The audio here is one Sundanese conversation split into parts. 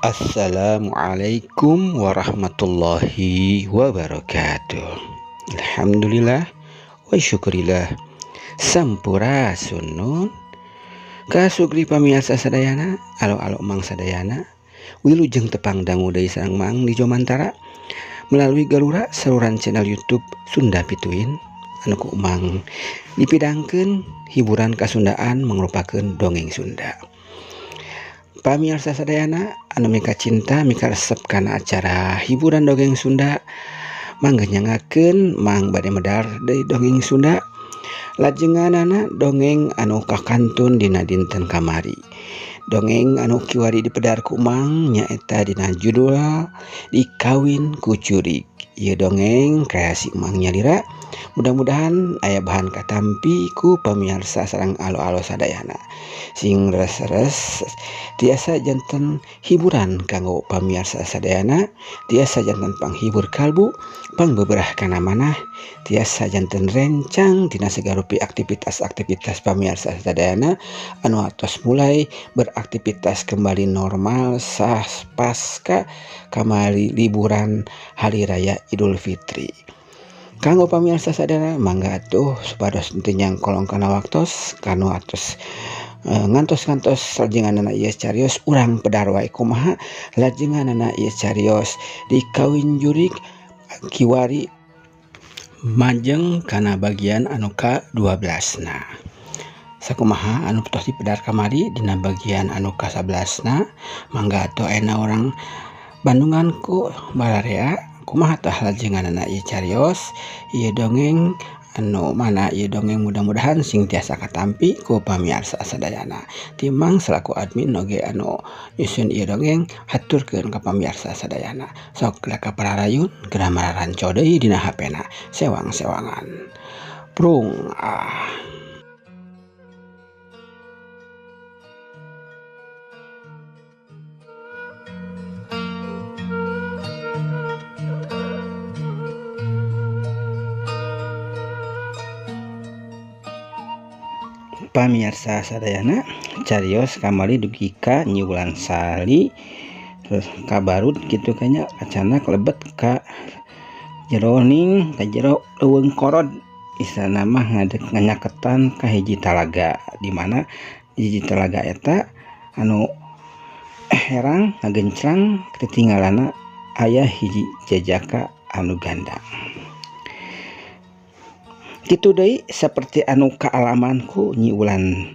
Assalamualaikum warahmatullahi wabarakatuh. Alhamdulillah wa syukurillah. Sampurasun nun. Kasugri pamiarsa sadayana, alo-alo mang sadayana, wilujeng tepang dangu deui sareng Mang di Jomantara melalui galura saluran channel YouTube Sunda Pituin anu ku Mang dipidangkeun hiburan kasundaan mangrupakeun dongeng Sunda. Pamiarsa sadayana anu mika cinta mika resep kana acara hiburan dongeng Sunda, mangga nyangakeun Mang bade medar deui dongeng Sunda. Lajenganana dongeng anu kakantun dina dinten kamari. Dongeng anu kiwari dipedar ku Mang nyaeta dina judul Dikawin ku Jurig. Ieu dongeng kreasi Mang nyalira. Mudah-mudahan aya bahan katampi ku pamiarsa sareng alo-alo sadayana. Sing res-res tiasa janten hiburan kanggo pamiarsa sadayana, tiasa janten panghibur kalbu, pangbeberah kana manah, tiasa janten rencang dina sagarupi aktivitas-aktivitas pamiarsa sadayana anu atos mulai beraktivitas kembali normal sah pasca kamari liburan hari raya Idul Fitri. Kanggo pamiarsa sadayana mangga atuh supados teu nyangkolong kana waktos kanu atos ngantos-ngantos lajenganana ieu carios urang pedar wae kumaha lajenganana ieu carios dikawin jurig kiwari majeng kana bagian anu ka-12 na. Sakumaha anu tos dipedar kamari dina bagian anu ka-11 na, mangga atuh ayeuna urang bandungan ku bararea kumaha tah lajenganana ieu carios ieu dongeng anu mana ieu dongeng mudah-mudahan sing tiasa katampi ku pamiarsa sadayana. Timang selaku admin oge anu nyusun ieu dongeng haturkeun ka pamiarsa sadayana. Sok laka pararayun geura mararanco deui dina HP-na sewang-sewangan. Prung ah. Pamiarsa sadayana carios kamari dugi ka Nyi Wulansari terus kabarut kitu kanya acana kelebet ka jeroning ka jero leuweung korod isana mah ngadek nganyaketan ka hiji talaga di mana hiji talaga eta anu herang ngagenclang ketinggalana aya hiji jajaka anu gandang. Kitu deui seperti anu kaalamanku Nyi Wulan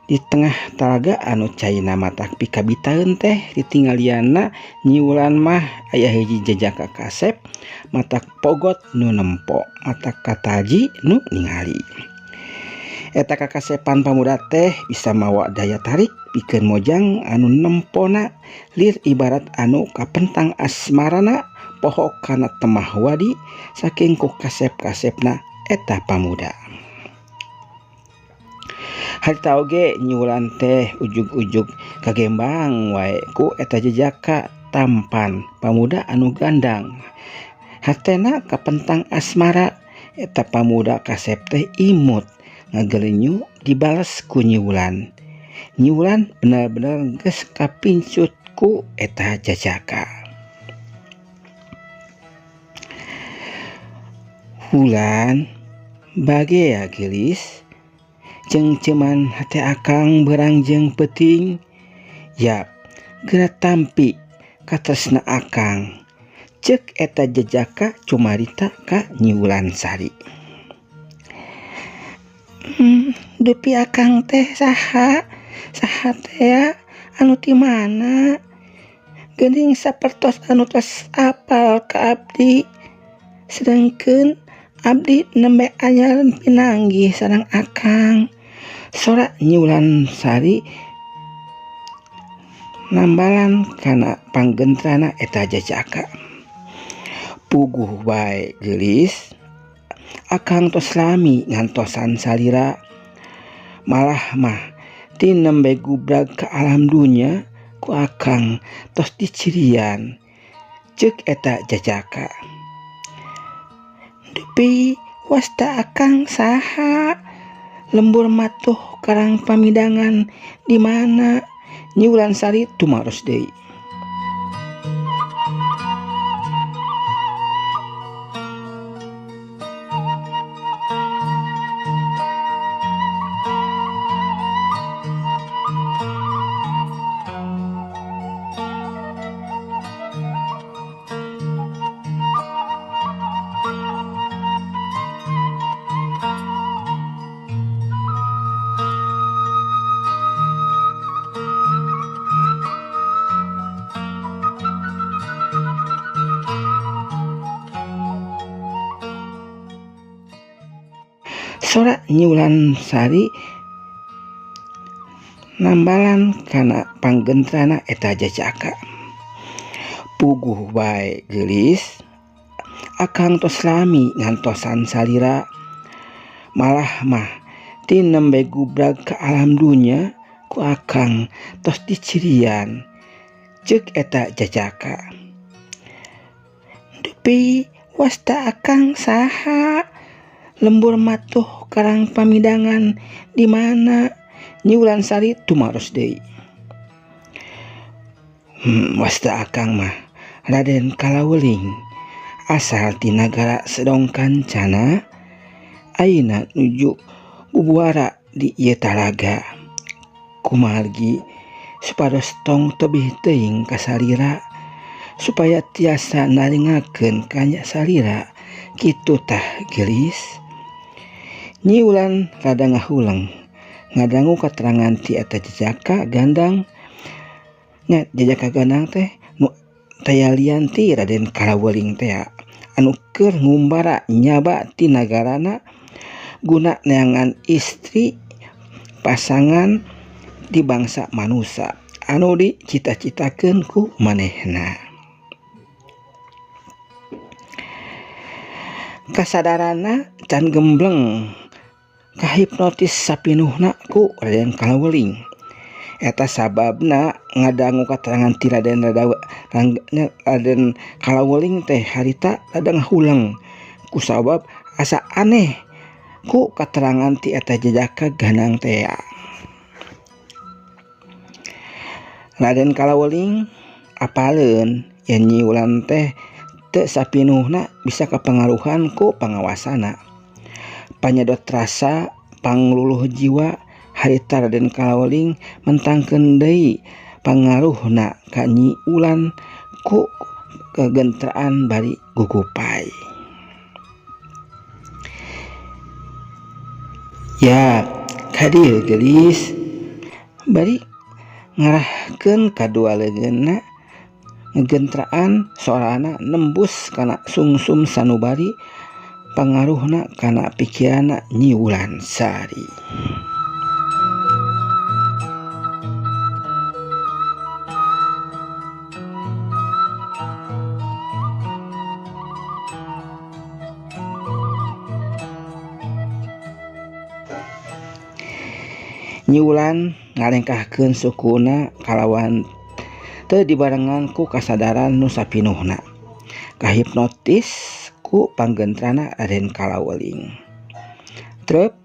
di tengah talaga anu caina matak pikabitaeun teh ditinggalianna Nyi Wulan mah aya hiji jajaka kasep matak pogot nu nempo matak kataji nu ningali. Eta kakasepan pamuda teh bisa mawa daya tarik pikeun mojang anu nempona lir ibarat anu kapentang asmarana poho kana temah wadi saking ku kasep-kasepna eta pamuda. Harita oge Nyi Wulan teh ujug-ujug kagembang wae ku eta jejaka tampan pamuda anu gandang. Hatena kapentang asmara eta pamuda kasep teh imut ngagelenyu dibales ku Nyi Wulan. Nyi Wulan bener-bener geus kapincut ku eta jajaka. Wulan bagea geulis cengceman hate akang berang jeung peuting yap geura tampi katresna akang ceuk eta jejaka cumarita ka Nyi Wulansari. Dupi akang teh saha saha teh anu ti mana geuning sapertos anu tos apal ka abdi sedengkeun abdi nembe anyaran pinanggih sareng akang. Sora Nyi Wulansari nambalan kana panggentrana eta jajaka. Puguh wae geulis akang tos lami ngantosan salira malah mah ti nembe gubrag ka alam dunya ku akang tos dicirian ceuk eta jajaka. Dupi wasta akang saha lembur matuh karang pamidangan di mana Nyi Wulansari tumaros deui. Sora Nyi Wulansari nambalan kana panggentrana eta jajaka. Puguh bae geulis, akang tos lami ngantosan salira. Malah mah ti nembe gubrag ka alam dunya ku akang tos dicirian ceuk eta jajaka. Dupi wasta akang saha? Lembur matuh karang pamidangan di mana? Nyi Wulansari tumaros deui. Wasta akang mah Raden Kalaweling asal ti nagara Sedong Kancana ayeuna nuju bubuara di ieu talaga. Kumargi supados tong tebih teuing ka salira supaya tiasa naringakeun ka salira kitu tah geulis. Nyi Wulan rada ngahuleng ngadangu katerangan ti eta jejaka gandang nya. Jejaka gandang teh nu taya lian ti Raden Kalaweling teh anu keur ngumbara nyaba ti nagarana guna neangan istri pasangan di bangsa manusa anu dicita-citakeun ku manehna. Kasadaranna can gembleng kahipnotis sapinuhna ku Raden Kalaweling. Eta sababna ngadangu katerangan ti Raden Raden Kalaweling teh harita rada ngahuleng kusabab asa aneh ku katerangan ti eta jejaka ganang teh. Raden Kalaweling apaleun yen Nyi Wulan teh teu sapinuhna bisa kapangaruhan ku pangawasana. Panyedot rasa pangluluh jiwa harita Raden Kalaweling mentangkeun deui pangaruhna ka Nyi Wulan ku kegentraan bari gugupay. Ya, ka dieu geulis, bari ngarahkeun kadua leungeunna ngegentraan sorana nembus kana sungsum sanubari pangaruhna kana pikiranna Nyi Wulansari. Nyi Wulan ngalengkahkeun sukuna kalawan teu dibarengan ku kasadaran nu sapinuhna. Kahipnotis ku panggentrana Raden Kalaweling. Trep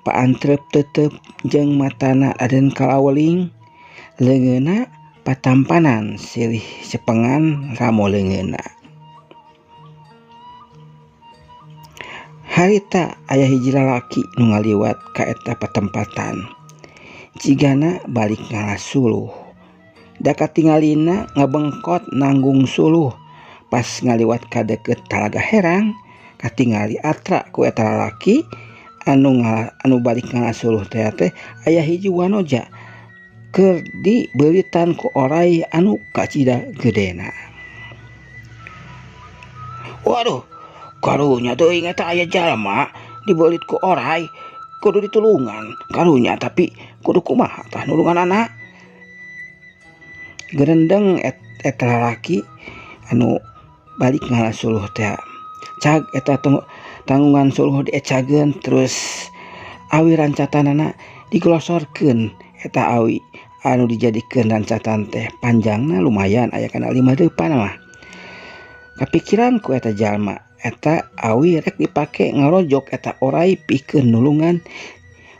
paantrep tetep jeung matana Raden Kalaweling, leungeunna patampanan silih cepengan ramo leungeunna. Harita aya hiji lalaki nu ngaliwat ka eta patempatan. Cigana balik ngalas suluh. Da katingalina ngabengkot nanggung suluh. Pas ngaliwat ka deukeut Talaga Herang, katingali atra ku eta lalaki anu balik ngalas suluh teh teh aya hiji wanoja keur dibeuritan ku oray anu kacida gedena. Waduh, karunya teuing eta aya jalma dibeulit ku oray, kudu ditulungan. Karunya tapi kudu kumaha tah nulunganana. Gerendeng eta lalaki anu balik ngalas suluh teh. Cag eta tanggungan suluh diecageun terus awi rancatanana diglosorkeun. Eta awi anu dijadikeun rancatan teh panjangna lumayan aya kana 5 depan mah. Kapikiran ku eta jalma eta awi rek dipake ngarojok eta oray pikeun nulungan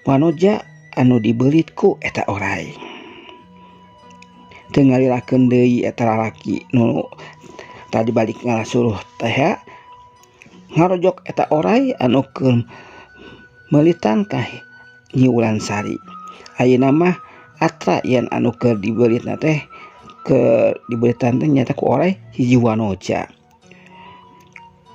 wanoja anu dibeulit ku eta oray. Teu ngalirakeun deui eta lalaki nu tadi balik ngalas suluh teh ngarojok eta oray anu keur meulitan ka Nyi Wulansari. Ayeuna mah atra yen anu keur dibeuritna teh ke dibeulitan teh nyata ku oray hiji wanoja.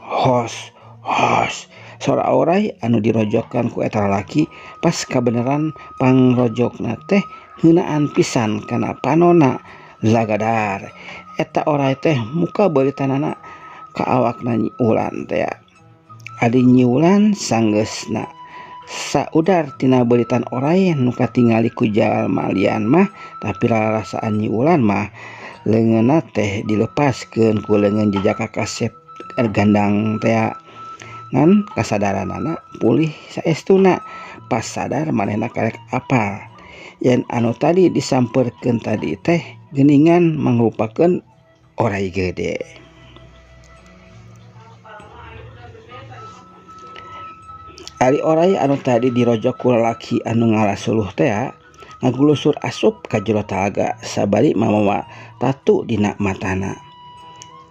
Hos hos sora oray anu dirojokan ku eta lalaki pas kabeneran pangrojokna teh ngeunaan pisan kana panona lagadar. Eta oray teh muka beuritanana ka awakna Nyi Wulan teh. Adi Nyi Wulan sanggeusna Saudar tina beulitan oray nu katingali ku jalma lian mah tapi rarasaan Nyi Ulan mah leungeunna teh dilepaskeun ku leungeun jejaka kasep gandang tea ngan kasadaranana pulih saestuna pas sadar manehna karek apal yen anu tadi disampeurkeun tadi teh geuningan mangrupakeun oray gede. Ari oray anu tadi dirojok ku lalaki anu ngala suluh tea ngagulusur asup ka jero talaga sabari mamawa tatu dina matana.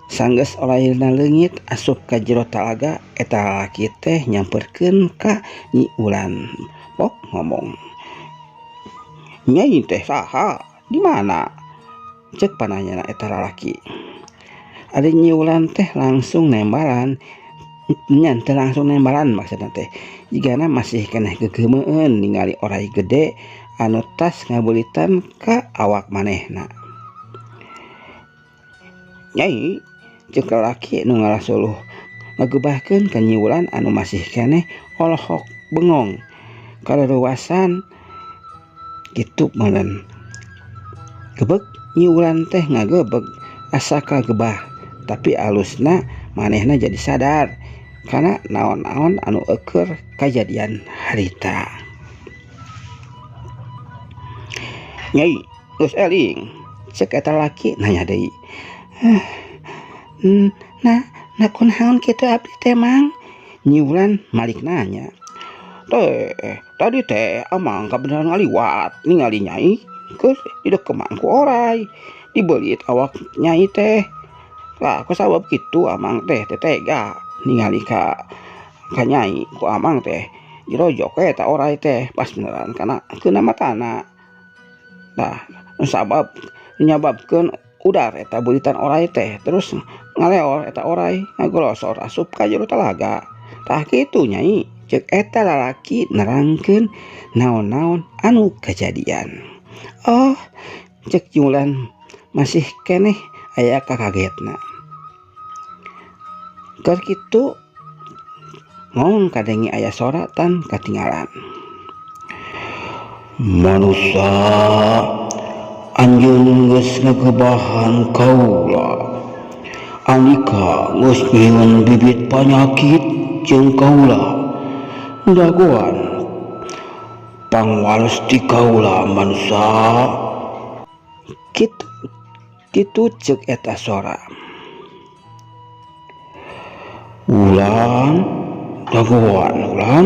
Sanggeus orayna leungit asup ka jero talaga eta lalaki teh nyamperkeun ka Nyi Ulan. Pok ngomong, "Nyai teh saha? Di mana?" Cek pananyana eta lalaki. Ari Nyi Ulan teh langsung nembalan nya teu langsung nembalan maksudna teh jigana masih keneh gegeumeun ningali oray gede anu tas ngabulitan ka awak manehna. "Nyai," ceuk lalaki nu ngalah suluh ngagebahkeun ka Nyi Wulan anu masih keneh olohok bengong kalerewasan kitu meureun. Gebeg Nyi Wulan teh ngagebeg asa kagebah tapi alusna manehna jadi sadar kana naon-naon anu eueur kajadian harita. "Nyai, geus eling?" Cek eta laki nanya deui. Nah, nah kunaon kitu abdi teh Mang?" Nyi Wulan malik nanya. "Teh, tadi teh amang kabeneran ngaliwat ningali nyai geus didekeman ku oray, dibeulit awak nyai teh. Lah kusabab kitu amang teh teu tega ningali ka nyai ku amang teh dirojok we eta oray teh pas beneran kana keuna matana. Tah sabab nyababkeun udar eta beulitan oray teh terus ngaleor eta oray ngagolosor asup ka jero talaga. Tah kitu Nyai," ceuk eta lalaki nerangkeun naon-naon anu kajadian. "Oh," ceuk Nyi Wulan masih keneh aya kakagetna. Keur kitu ngong kadenge aya sora tan katinggalan. "Manusa, anjeun geus ngagebahan kaula. Andika geus nyieun bibit panyakit jeung kaula. Dagoan pangwales ti kaula manusa." Kitu ceuk eta sora. "Wulan, dagoan Wulan,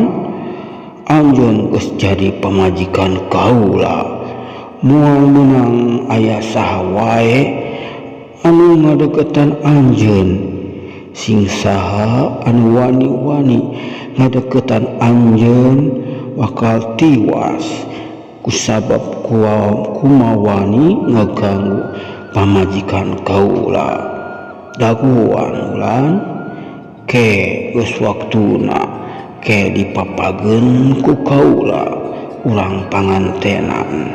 anjeun geus jadi pamajikan kaula. Moal meunang aya saha wae anu ngadeukeutan anjeun. Sing saha anu wani-wani ngadeukeutan anjeun bakal tiwas kusabab kumawani ngaganggu pamajikan kaula. Dagoan Wulan, ke geus waktuna ke dipapageun ku kaula urang pangantenan."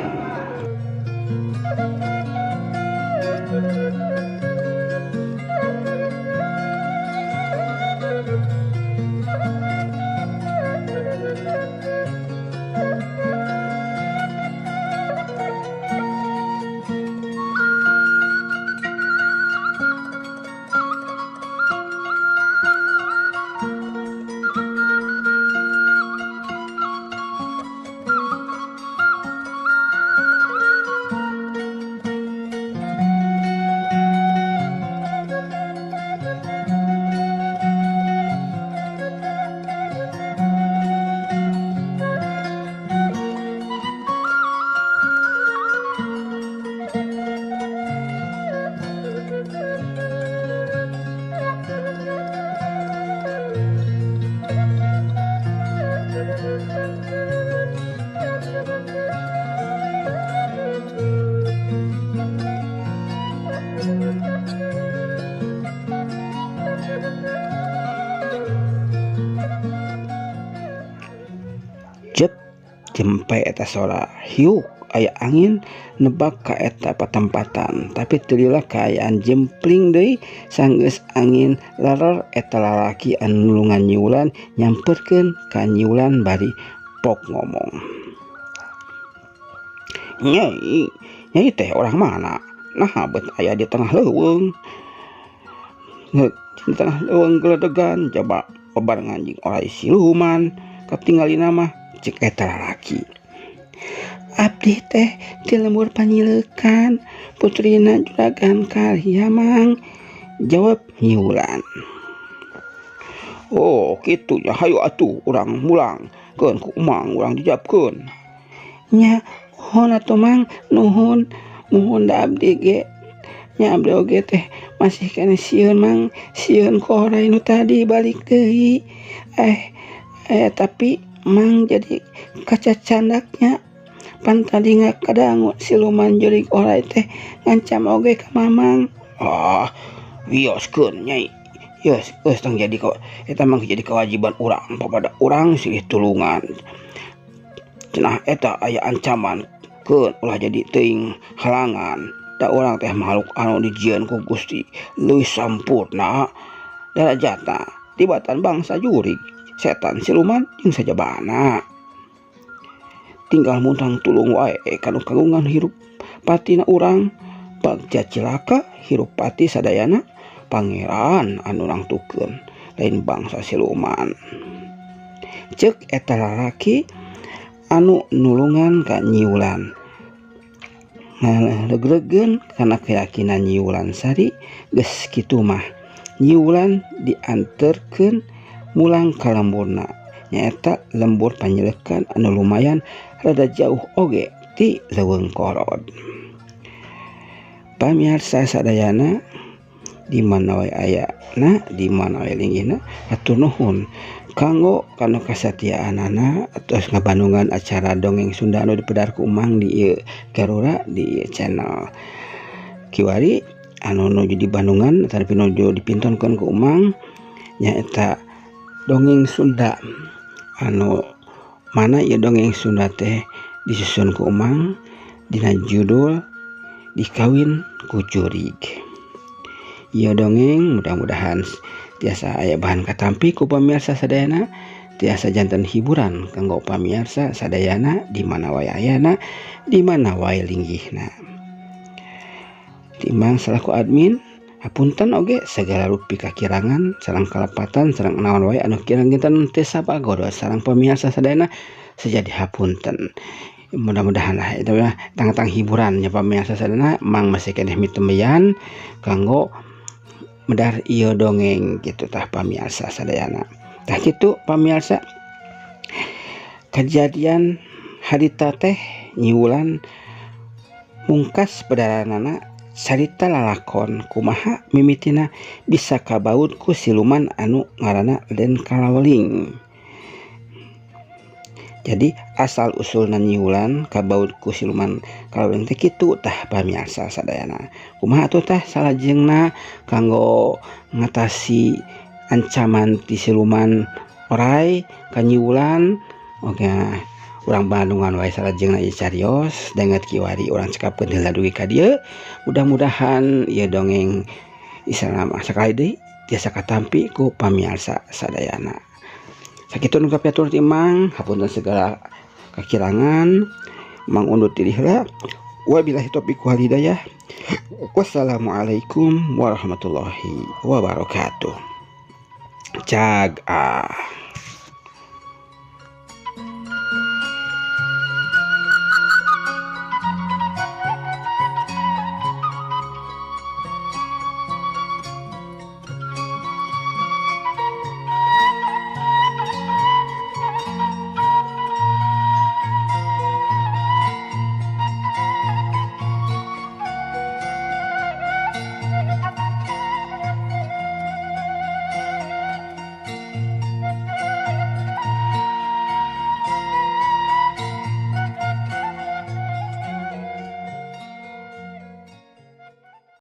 Jep jempe eta sora hiuk aya angin nebak ka eta patempatan tapi teu lila kaayaan jempling deui sanggeus angin leror eta lalaki anu nulungan Nyi Wulan nyamperkeun ka Nyi Wulan bari Kapok ngomong. Nyai, nyai teh orang mana? Nah, bet aya di tengah leuweung. Di tengah leuweung geledegan coba bebarengan jeung orai siluman katingalina mah cek eta lalaki. Abdi teh ti lembur Panyileukan, putrina Juragan Karya Mang, jawab Nyi Wulan. Oh kitu nya, hayu atuh urang mulang keun ku Umang urang dijabkeun. Nya nuhun atuh Mang, nuhun muhun da abdi ge nya abdi oge teh masih keneh sieun Mang, sieun ku orai nu tadi balik deui. Tapi Mang jadi kacacandaknya pan tadi ngakadangu siluman jurig orai teh ngancam oge ka Mamang. Ah, wioskeun nyai. Yos, geus tong jadi eta mah jadi kewajiban urang papada urang silih tulungan. Cenah eta aya ancaman keun ulah jadi teuing halangan. Da urang teh makhluk anu dijieun ku Gusti leuwih sampurna darajatna tibatan bangsa jurig, setan siluman jeung sajabana. Tinggal muntang tulung wae kanu kagungan hirup patina urang, bagja cilaka hirup pati sadayana pangeran anu nangtukeun lain bangsa siluman. Ceuk eta lalaki anu nulungan ka Nyi Wulan. Ngalegregeun kana keyakinan Nyi Wulan Sari geus kitu mah. Nyi Wulan dianterkeun mulang ka lemburna, nyaeta lembur Panyileukan anu lumayan rada jauh oge ti leuweung korod. Pamirsa sadayana di mana wae ayana, di mana wae linggihna, hatur nuhun kanggo kana kasatiaanana atos ngabandungan acara dongeng Sunda anu dipedar ku Umang di ieu Garura di ieu channel. Kiwari anu nuju di Bandungan tapi nuju dipintonkeun ku Umang nyaeta dongeng Sunda anu mana ieu dongeng Sunda teh disusun ku Umang dina judul Dikawin ku Jurig. Ieu dongeng mudah-mudahan tiasa aya bahan katampi ku pamirsa sadayana, tiasa janten hiburan kanggo pamirsa sadayana di mana wae ayana, di mana wae linggihna. Timbang selaku admin, hapunten oge segala rupi kakirangan sareng kalepatan sareng naon wae anu kirang kinten teu sapagodos sareng pamirsa sadayana sejadi hapunten. Mudah-mudahan lah itu ya tang-tang hiburan nya pamirsa sadayana, Mang masih keneh mitembeyan kanggo medar ieu dongeng gitu tah pamirsa sadayana. Tah kitu pamirsa kejadian harita teh Nyi Wulan mungkas pedaranana carita lalakon kumaha mimitina bisa kabaut ku siluman anu ngaranna Den Kalaweling. Jadi asal usulna Nyi Wulan kabaut ku siluman Kalaweling teh kitu tah pamirsa sadayana. Kumaha atuh tah salajengna kanggo ngatasi ancaman ti siluman orai ka Nyi Wulan? Oke, urang Bandungan wae salajengna ieu carios danget kiwari urang cekapkeun heula dugi ka dieu. Mudah-mudahan ieu dongeng isana sakali deui tiasa katampi ku pamirsa sadayana. Sakitu nu kapihatur ti Mang, hapunten segala kakirangan. Mang undur diri heula. Wabillahi taufiq wal hidayah. Wassalamualaikum warahmatullahi wabarakatuh. Cag ah.